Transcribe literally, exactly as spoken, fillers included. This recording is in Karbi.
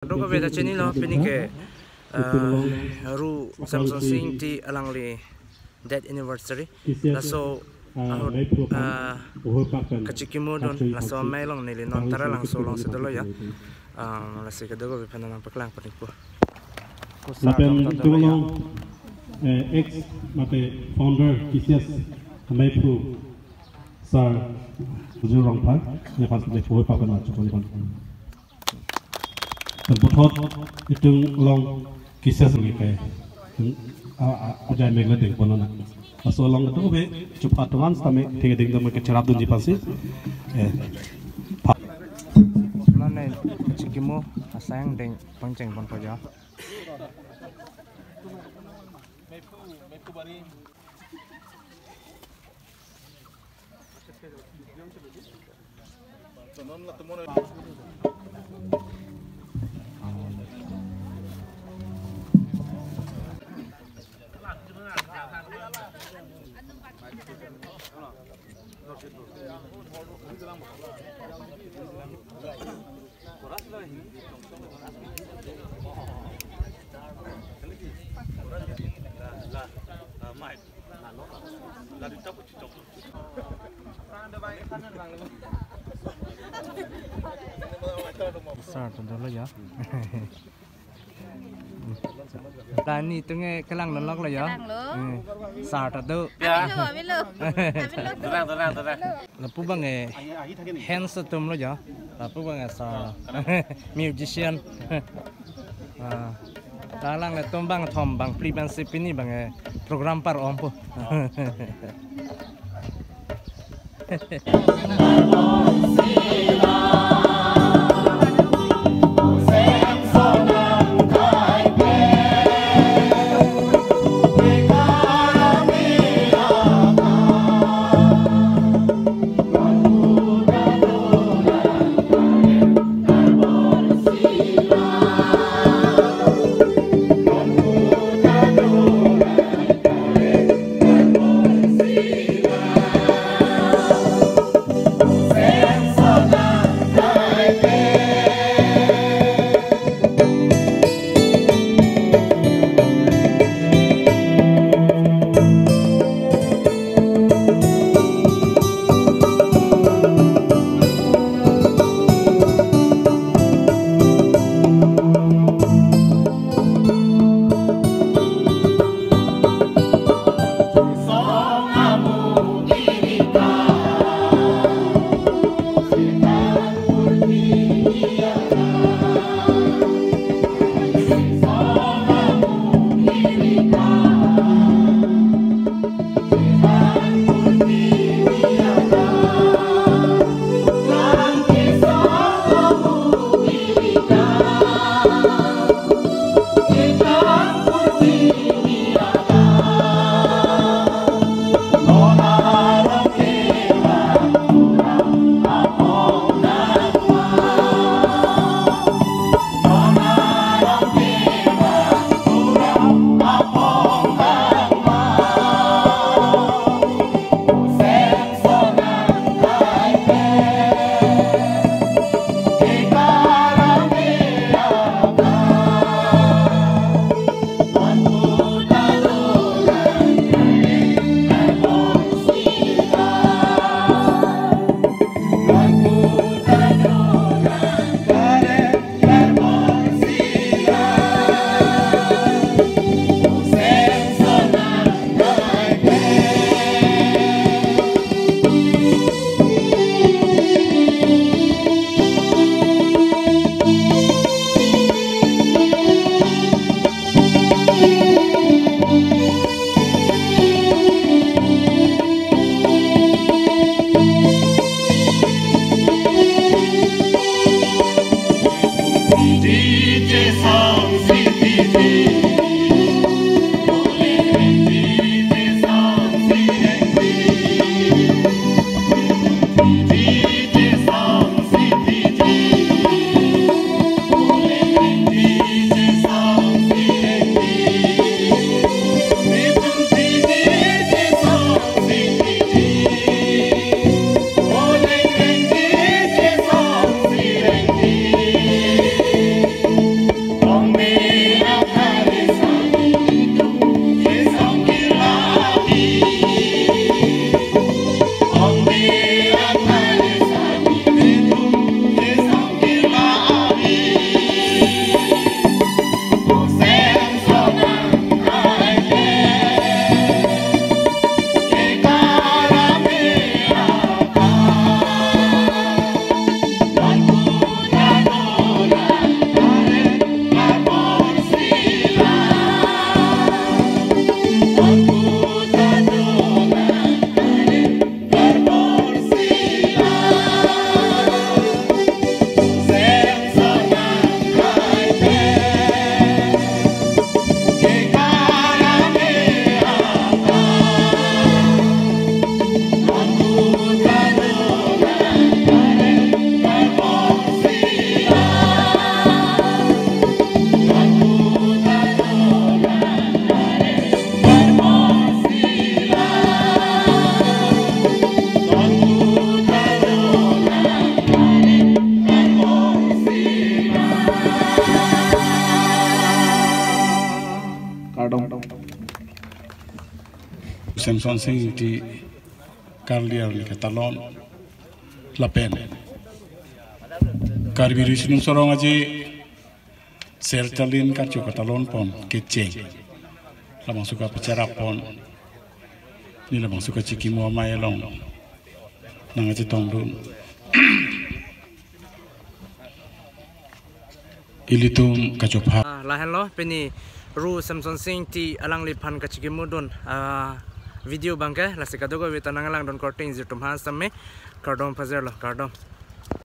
Kadokave ta chinilo, pini ke, ah, Ru Samson Sing Ingti alangli death anniversary. Laso ahut, ah, kachikimodun, laso amei along neli non Taralangso alongsi dolo ya. Ah, lasi kadokave aphan nangpaklang pon ikpo. Lapen itum along, eh, ex mate founder T C S amei aphu Sir Jun Rongphar, ne pas de poi papan achu pon pon. Dan puthot itum along T C S ngi ke, a, a, ajai mek le deng pon nang. Laso along kadokave chupha tungan sitame thengding dam ke cherapdunji aphansi. Eh, pha- Mane chikimo asang deng pangcheng pon paja. Sir, to dolo ya. Tani tunge kelang lolok lo ya. Kelang lo. Hmm. Sir ta do. Amilo, amilo. Amilo. Tenang, tenang, tenang. Lapu abang eh hands atum lo ya. Lapu abang eh sir. Musician. Ah. Lang lang le atum bangthom bangphli pensi pini abang eh program par-ompo. Kardom. Semson Sing Ingti karli arni ketalon lapen Karbi Riso Nimso Rong Aje Sertalin karcho katalon pon kecheng. Labangso kapacherap pon. Ne labangso kachikimo amei along nangkachetongdun. Ilitum kachopha. Ah, lahenlo, pini Ru Semson Sing Ingti alangliphan kachikimodun, ah, video abangke, lasi kadokave ta nanglangdun korte ingjir atum ha same, kardom pajirlo, kardom.